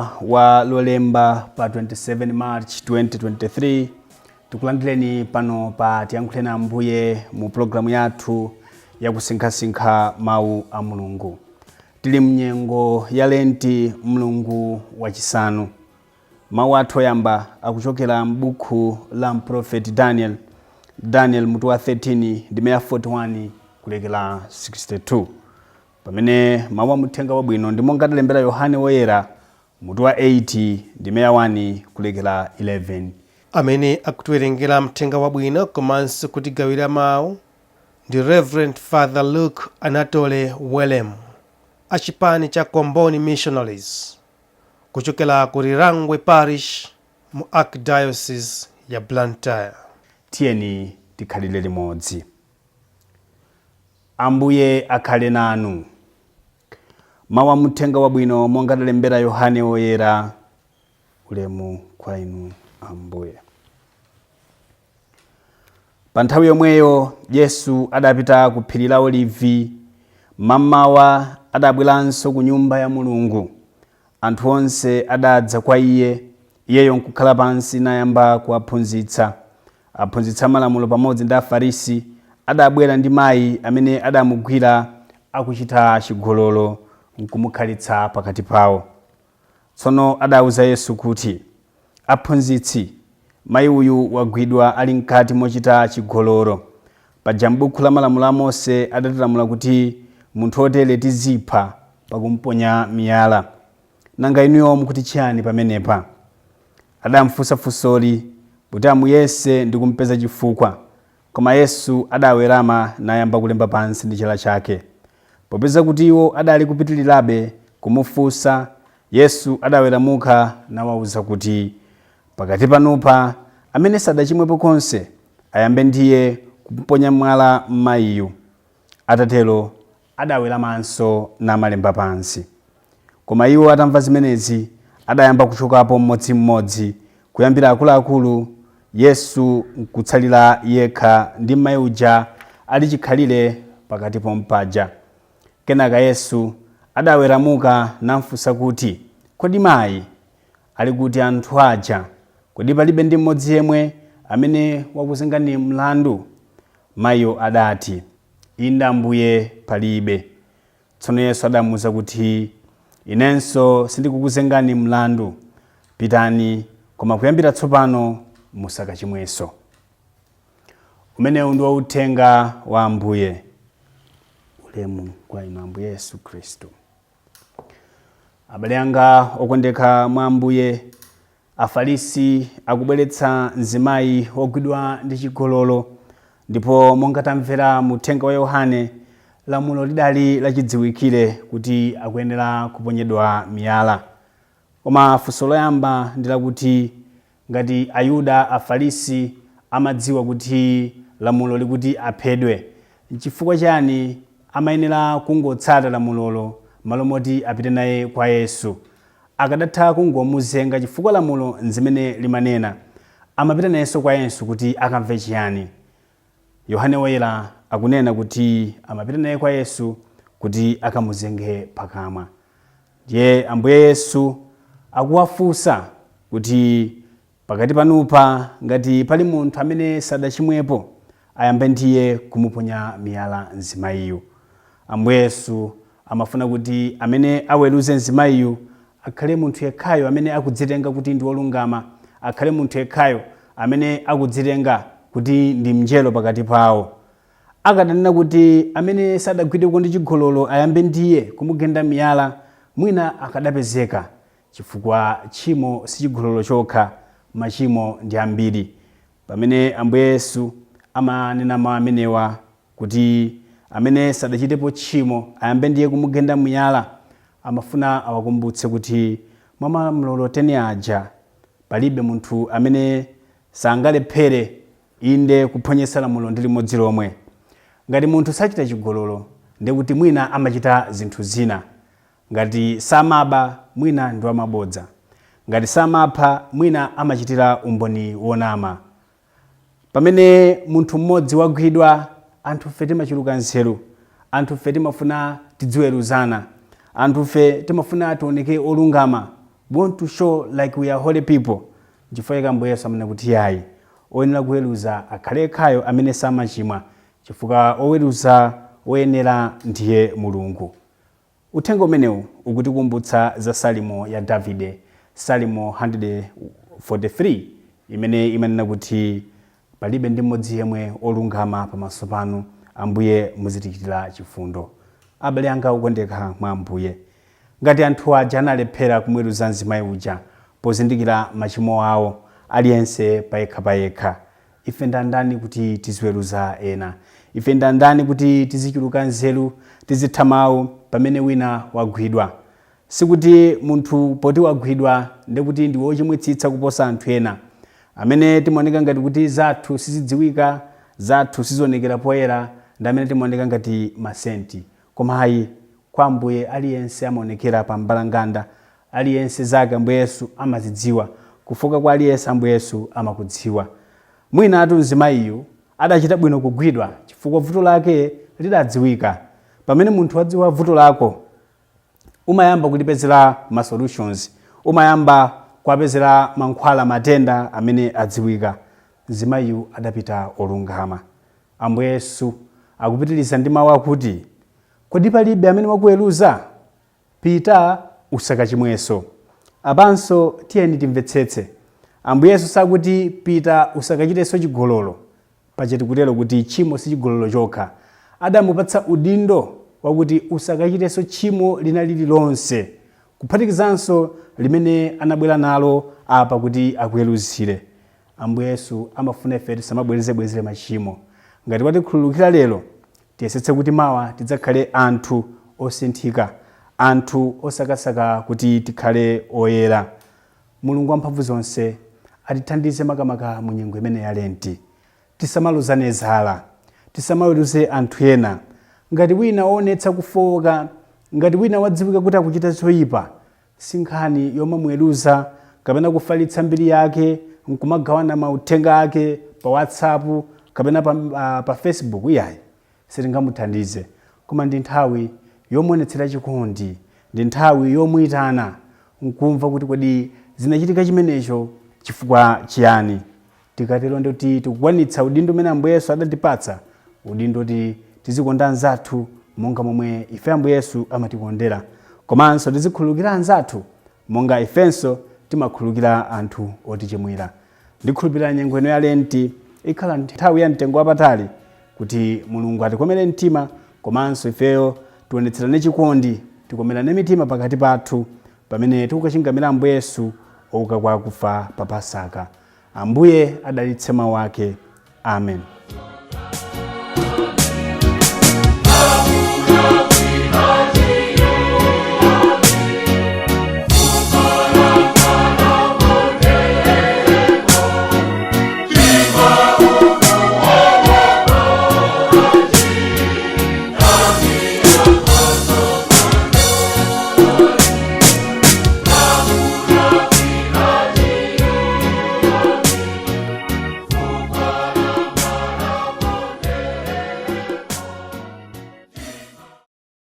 Mmawa wa Lolemba pa 27 March 2023, tikulandireni pano pa Tiyankhuleni Ambuye mu pulogalamu yathu yakusinkhasinkha mawu a Mulungu. Tili mnyengo ya Lenti, mlungu wachisanu. Mawu athu oyamba akuchokera m'buku la mprofeti Daniel, Daniel mutu wa 13 ndime ya 41 kulekera 62, pamene mawu a muthenga wabwino ndi monga adalembera Yohane Woyera mutu wa 8 ndime ya 1 kulekera 11. Amene akutiwerengera mthenga wabwino komanso kutigawira mawu ndi Reverend Father Luke Anatole Welem, achipani cha Comboni Missionaries kuchokera ku Lirangwe Parish mu Archdiocese ya Blantyre. Tiyeni tikhalire limodzi. Ambuye akhale nanu. Mawu a muthenga wabwino monga adalembera Yohane Woyera. Ulemu kwa inu, Ambuye. Pa nthawi yomweyo Yesu adapita ku phiri la Olivi. Mammawa adabweranso ku nyumba ya Mulungu. Anthu onse adadza kwa iye, iyeyo nkukhala pansi nayamba kuwaphunzitsa. Aphunzitsi amalamulo pamodzi ndi Afarisi adabwera ndi mayi amene adamugwira akuchita chigololo, nkumukhalitsa pakati pawo. Tsono adauza Yesu kuti, Aphunzitsi, mayi uyu wagwidwa ali mkati mochita chigololo. Paja m'buku la malamulo a Mose adatilamula kuti munthu wotere tizipha pakumponya miyala. Nanga inuyo mukuti chiyani pamenepa? Adamfunsa funsoli kuti amuyese ndi kumpeza chifukwa. Koma Yesu adawerama nayamba kulemba pansi ndi chala chake. Popeza kuti iwo adali kupitirirabe kumufunsa, Yesu adaweramuka nawauza kuti, Pakati panupa, amene sadachimwepo konse, ayambe ndiye kumponya mwala mayiyu. Atatero adaweramanso namalemba pansi. Koma iwo atamva zimenezi, adayamba kuchokapo mmodzimmodzi, kuyambira akuluakulu, Yesu nkutsalira yekha ndi mai uja ali chikhalire pakati pompaja. Kenaka Yesu adaweramuka namfunsa kuti, Kodi mai, ali kuti anthu aja? Kodi palibe ndi mmodzi yemwe amene wakuzengani mlandu? Maiyo adati, Inde Ambuye, palibe. Tsono Yesu adamuuza kuti, Inenso sindikukuzengani mlandu. Pitani, koma kuyambira tsopano musakachimwenso. Umenewu ndiwo uthenga wa Ambuye. Ulemu kwa inu, Ambuye Yesu Khristu. Abale anga okondeka mwa Ambuye, Afarisi akubweretsa mzimayi wogwidwa ndi chigololo, ndipo monga tamvera mu uthenga wa Yohane, lamulo lidali lachidziwikire kuti akuyenera kuponyedwa miyala. Koma funso loyamba ndi lakuti, ngati Ayuda Afarisi amadziwa kuti lamulo likuti aphedwe, nchifukwa chani amayenera kungotsata lamulolo malo moti apite naye kwa Yesu? Akadatha kungomuzenga chifukwa lamulo nzimene limanena. Amapita nayenso kwa Yesu kuti akamve chiyani? Yohane Woyera akunena kuti amapita naye kwa Yesu kuti akamuzenge pakamwa. Ndiye Ambuye Yesu akuwafunsa kuti, Pakati panupa ngati pali munthu amene sadachimwepo, ayambe ndiye kumuponya miyala mzimayiyu. Ambuye Yesu amafuna kuti amene aweruze mzimayiyu akhale munthu yekhayo amene akudzitenga kuti ndi wolungama, akhale munthu yekhayo amene akudzitenga kuti ndi mnjelo pakati pawo. Akadanena kuti amene sadagwidweko ndi chigololo ayambe ndiye kumugenda miyala, mwina akadapezeka, chifukwa tchimo si chigololo chokha, machimo ndi ambiri. Pamene Ambuye Yesu amanena mawu amenewa kuti amene sadachitepo tchimo ayambe ndiye kumugenda miyala, amafuna awakumbutse kuti mwa malamulo 10 aja palibe munthu amene sangalephere, inde, kuphonyetsa lamulo ndi limodzi lomwe. Ngati munthu sachita chigololo, ndiye kuti mwina amachita zinthu zina. Ngati samaba, mwina ndi wamabodza. Ngati samapha, mwina amachitira umboni wonama. Pamene munthu mmodzi wagwidwa, anthufe timachuluka nzeru. Anthufe timafuna tidziweruzana. Anthufe timafuna tioneke olungama. We want to show like we are holy people. Nchifukwa chake Ambuye Yesu amanena kuti yayi, oyenera kuweruza akhale yekhayo amene samachimwa, chifukwa oweruza woyenera ndiye Mulungu. Uthenga umenewu ukutikumbutsa za Salimo ya Davide, Salimo 143, imene imanena kuti palibe ndi mmodzi yemwe olungama pamaso panu, Ambuye muzitichitira chifundo. Abale anga okondeka mwa Ambuye, ngati anthu aja analephera kumweruza mzimayi uja pozindikira machimo awo aliyense payekha payekha, ife ndandani kuti tiziweruza ena? Ife ndandani kuti tizichuluka nzeru, tizitha mawu pamene wina wagwidwa? Sikuti munthu poti wagwidwa ndekuti ndi wochimwitsitsa kuposa anthu ena amene timaoneka ngati kuti zathu sizidziwika, zathu sizionekera poyera, ndi amene timaoneka ngati masenti. Koma ayi, kwa Ambuye aliyense amaonekera pa mbalanganda, aliyense zake Ambuye Yesu amazidziwa, kufoka kwa aliyense Ambuye Yesu amakudziwa. Mwina atu mzimayiyu adachita bwino kugwidwa chifukwa vuto lake lidadziwika. Pamene munthu wadziwa vuto lako, umayamba kulipezera ma solutions, umayamba kuwapezera mankhwala matenda amene adziwika. Mzimayiyu adapita olungama. Ambuye Yesu akupitiriza ndi mawu akuti, kodi palibe amene wakuweruza? Pita usakachimwenso. Apanso tiyeni timvetsetse. Ambuye Yesu sakuti pita usakachitenso chigololo. Paja tikutero kuti tchimo si chigololo chokha. Adamupatsa udindo wakuti usakachitenso tchimo lina lililonse, kuphatikizanso limene anabwera nalo apa kuti akuweruzire. Ambuye Yesu amafuna ife tisamabwerezebwerezere machimo. Ngati watikhululukira lero, tiyesetse kuti mawa tidzakhale anthu osinthika, anthu osakasaka kuti tikhale oyera. Mulungu wamphamvu zonse atithandize makamaka mu nyengo imene ya Lenti. Tisamalozane zala, tisamaweruze anthu ena. Ngati wina waonetsa kufowoka, ngati wina wadziwika kuti akuchita zoyipa, si nkhani yomamuweruza kapena kufalitsa mbiri yake nkumagawana mauthenga ake pa WhatsApp kapena pa Facebook. Iyayi, sitingamuthandize. Koma ndi nthawi yomuonetsera chikondi, ndi nthawi yomuyitana nkumva kuti kodi zinachitika chimenecho chifukwa chiyani. Tikatero ndikuti tikukwanitsa udindo umene Ambuye Yesu adatipatsa, udindo kuti tizikonda anzathu monga momwe ife Ambuye Yesu amatikondera, komanso tizikhululukira anzathu monga ifenso timakhululukira anthu otichimwira. Ndikhulupirira nyengo ino ya Lenti ikhala nthawi ya mtengo wapatali kuti Mulungu atikomere mtima, komanso ifeyo tionetserane chikondi, tikomerane mitima pakati pathu pamene tikukachingamira Ambuye Yesu ouka kwa akufa pa Pasaka. Ambuye adalitse mawu ake. Amen.